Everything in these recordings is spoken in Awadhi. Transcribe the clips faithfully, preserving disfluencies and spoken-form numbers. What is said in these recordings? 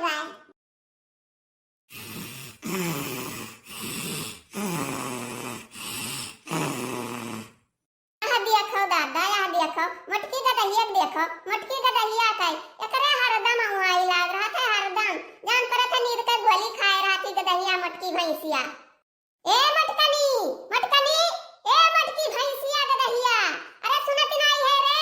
बाय। यह देखो दादा, यह देखो, मोटकी गदहिया के देखो, मोटकी गदहिया के, एकरे हरदम उहाई लाग रहत है, हरदम। जान परत है, नींद के गोली खाए रहत ही गदहिया मोटकी भैंसिया। ए मटकनी, मटकनी, ए मटकी भैंसिया गदहिया, अरे सुनत नाई है रे?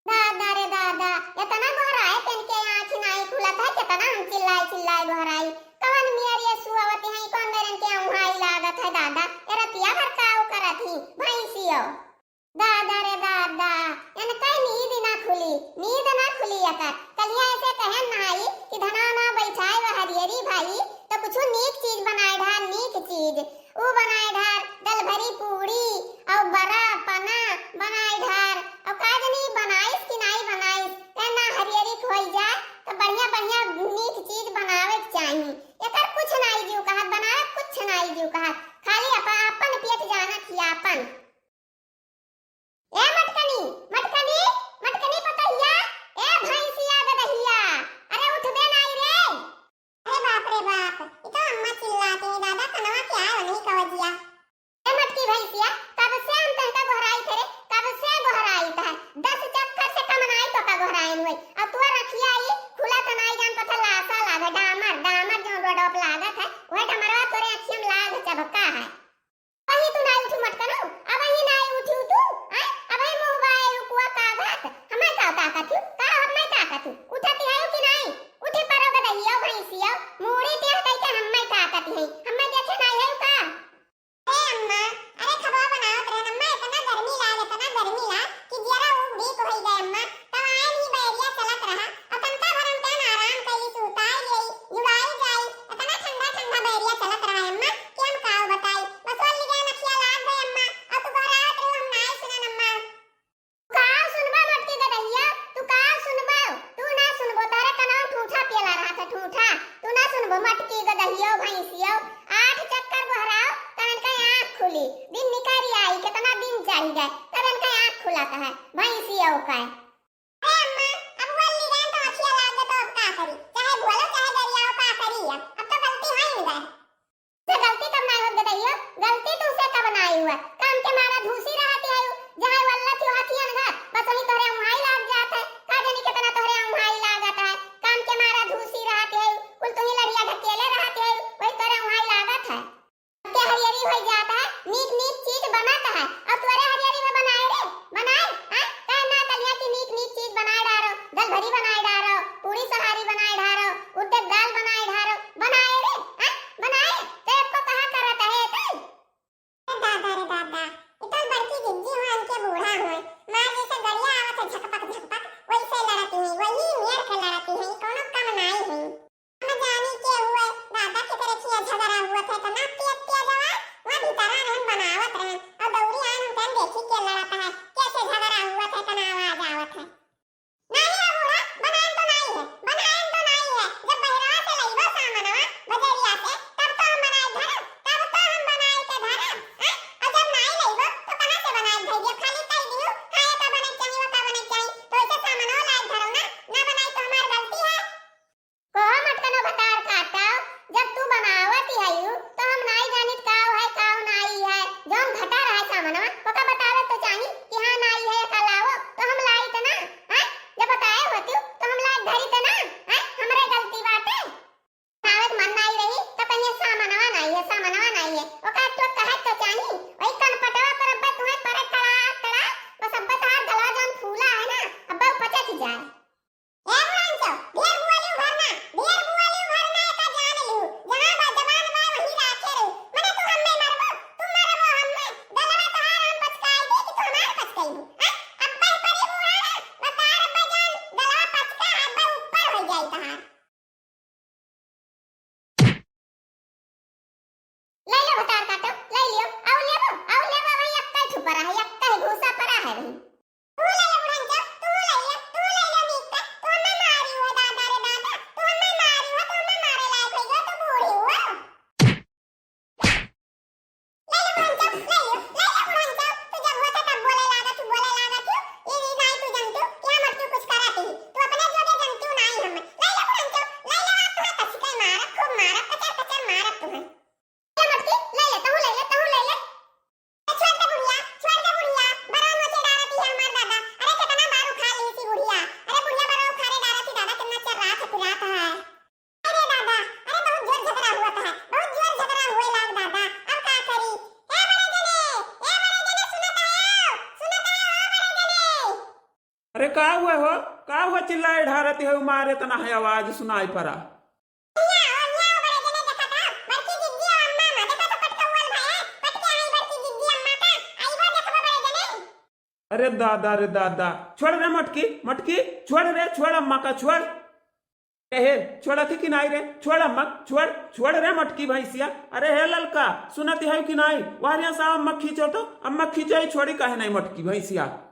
दादा रे दादा, एतना गोहराए तेन के आँखी नाई खुलत है, केतना हम चिल्लाई चिल्लाई गोहराई। कवन मेर ये सुआवत हैं, कौन मेरन के उहाई लागत है दादा, ए रतिया भर काव करत ही, भैंसियो। दादा रे दादा, एनकै नींद ना खुली, नींद ना खुली एकर। कलिया ऐसे कहन नाई कि धनवा ना बैठाए वह हरियरी भाई, तो कुछ नीक चीज बनाए ढार, नीक चीज। ऊ बनाए ढार, दलभरी पूड़ी, और बरा, पना बनाए ढार, और का जनी बनाइस कि नाई बनाइस, ते ना हरियरी खोई जाए, तो बढ़िया बढ़िया नीक चीज बनावे के चाही। एकर कुछ नाई जीव कहत, बनावे कुछ नाई जीव कहत, खाली अपन, अपन पेट जानत ही अपन। ए मटकनी, मटकनी, मटकनी पतहिया, ए भैंसिया गदहिया, अरे उठबे नाई रे। अरे बाप रे बाप, ई तो अम्मा चिल्लात ही दादा, कनवा के आए नहीं कवजिया। ए मटकी भैंसिया, कब से हम तहका गोहराई थे रे, कब से गोहराई थे, दस चक्कर से कम नाई तो का गोहराइन हुई। अब तू रखिया ई खुला तो नाई जान पता लासा लागे, डामर, डामर जो रोडवा पे लागत है, वह डमरवा तोरे अखियम लाग चबका है। अबही तू नाई उठी मटकनो, अबही नाई उठी तू, आय? अबही मुँह बाए लुकुआ का घात, हमें का ताकत हूँ, का हमें ताकत हूँ, उठत ही आयो कि नाई? उठी परो गदहियो भैंसियो, मूड़ी टेढ़ कई के हमें ताकत है, हमें देखे नाई है का? ए अम्मा, अरे खबा बनावत रहन अम्मा, इतना गर्मी लाग, इतना गर्मी लाग कि जियरा उब बीक होई गए अम्मा, तब आए नहीं बैरिया चलत रहा, और तनका भर हम कहन आराम करी, सुताई गई, जुड़ाई जाई, इतना ठंडा ठंडा बैरिया चलत रहा है अम्मा, कि हम काव बताई। बस वो लिगे नखिया लाग गए अम्मा, और तू गोहरावत रही हम नाई सुनन अम्मा। का सुनबा मोटकी गदहिया, तू का सुनबा, तू ना सुनबो, तारे कनवा ठूठा पियला रहा था, ठूठा, तू ना सुनबो मोटकी गदहियो भैंसियो, आठ चक्कर गोहराओ, तब इनका आँख खुली, दिन निकारी आई, कितना दिन चढ़ी गए, तब इनका आँख खुलाता है, भैंसियो का। अरे अम्मा, अब बोल ली रहन तो अखिया लाग गए तो अब का करी? चाहे बोलो, चाहे गरियाओ, का करी अब? अब तो गलती है ही गए। से गलती कब नाई होत गदहियो? गलती तुमसे कब नाई हुआ? काम के मारा धूसी रहती है, जहाँ वल्ला थी हाथियन घर, बस वही तोहरे उहाई लाग जात है। का जानी कितना तोहरे उहाई लागत है। काम के मारा धूसी रहती है, कुल तुही लड़िया ढकेले रहती है, वही तोहरे उहाई लागत है। के हरियरी होई जात है, नीक नीक चीज बनत है, और तोरे हरियरी में बनाए रे, बनाए, हाँ? कहे ना कलिया की नीक नीक चीज बनाए डारो, दल भरी बनाए डारो, पूरी सोहारी बनाए डारो, उड़द दाल बनाए डारो, बनाए रे, हाँ? बनाए, तो एको कहा करत है तू? ए दादा रे दादा, ई तो बड़की जिज्जी हो, इनके बूढ़ा हो, मार जैसे गड़िया आवत है झकपक झकपक, वैसे लड़ती है, वही नियर के लड़ती है, ई कोनो कम नाई है। हम जानी के हुए, दादा के करे खिया झगड़ा हुआ था, इतना तेज तेज आवाज, वहाँ भीतरा रहन बनावत रहन, और दौड़ी आन उनकन देखी के लड़त है, कैसे झगड़ा हुआ था, इतना आवाज आवत है। नाई है बूढ़ा, बनाएन तो नाई है, बनाएन तो नाई है, जब बहरवा से लइबो सामनवा, बजरिया से, तब तो हम बनाए धरब, तब तो हम बनाए के धरब, हैं? और जब नाई लइबो, तो कहाँ से बनाए धर दियो, खाली कह दियो, हाँ, ये का बने चाहिए, वो का बने चाहिए, तो ऐसे सामनवा लाए धरो ना, ना बनाए तो हमार गलती है। कहो मटकनो भतार काटो, जब तू बनावत ही हयू, तो हम नाई जानित काव है, काव नाई है। जौन घटा रहा है सामनवा, ओका बतावे तो चाही कि हाँ नाई है, एका लावो, तो हम लाइत ना, हैं? जब बताए होती, तो हम लाइत धरित ना, हैं? हमरे गलती बाटे। बनावे के मन नाई रही, तो कहिए सामनवा नाई है, सामनवा नाई है। ओका तो कहे तो चाही, वही कनपटवा पर अब्बा तुम्हें परे कड़ा, कड़ा, बस अब्बा तोहार गला जौन फूला है ना, अब्बा उ पचक जाए। ए बुढ़ांचो, ढेर बुआली उघरना, ढेर बुआली उघरना, एका जान लिहू। जहाँ बा जबान बा, वहीं राखे रहू। मने तू हम्मे मरबो, तू मरबो हम्मे। गलवा तोहार हम पचकाई दे कि तू हमार पचकइबू। हैं? अब्बे परी बुढ़ाना, बतार अब्बे जान, गलवा पचका, अब्बे ऊपर हो जाई तोहार। ले लो भतार काटो, ले लियो, आउ लेबो, आउ लेबो, वही अक्का ही छुपा रहा है, अक्का ही घुसा पड़ा है वही। तू ले ले बुढ़न चोर, तू ले ले, तू ले ले नीक अरे का हुआ हो? का हुआ, चिल्लाए ढारत है, मारे तना है आवाज सुनाई परा। अरे दादा रे दादा, छोड़ रे मटकी, मटकी छोड़ रे, छोड़ अम्मा का छोड़। ए हे, छोड़ा थी कि नाई रे? छोड़ अम्मा, छोड़, छोड़ रे मटकी भैंसिया। अरे हे ललका, सुनत है कि नाई? वारिया साहब अम्मा खींचो तो, अम्मा खींचो ही, छोड़ी काहे नाई मटकी भैंसिया?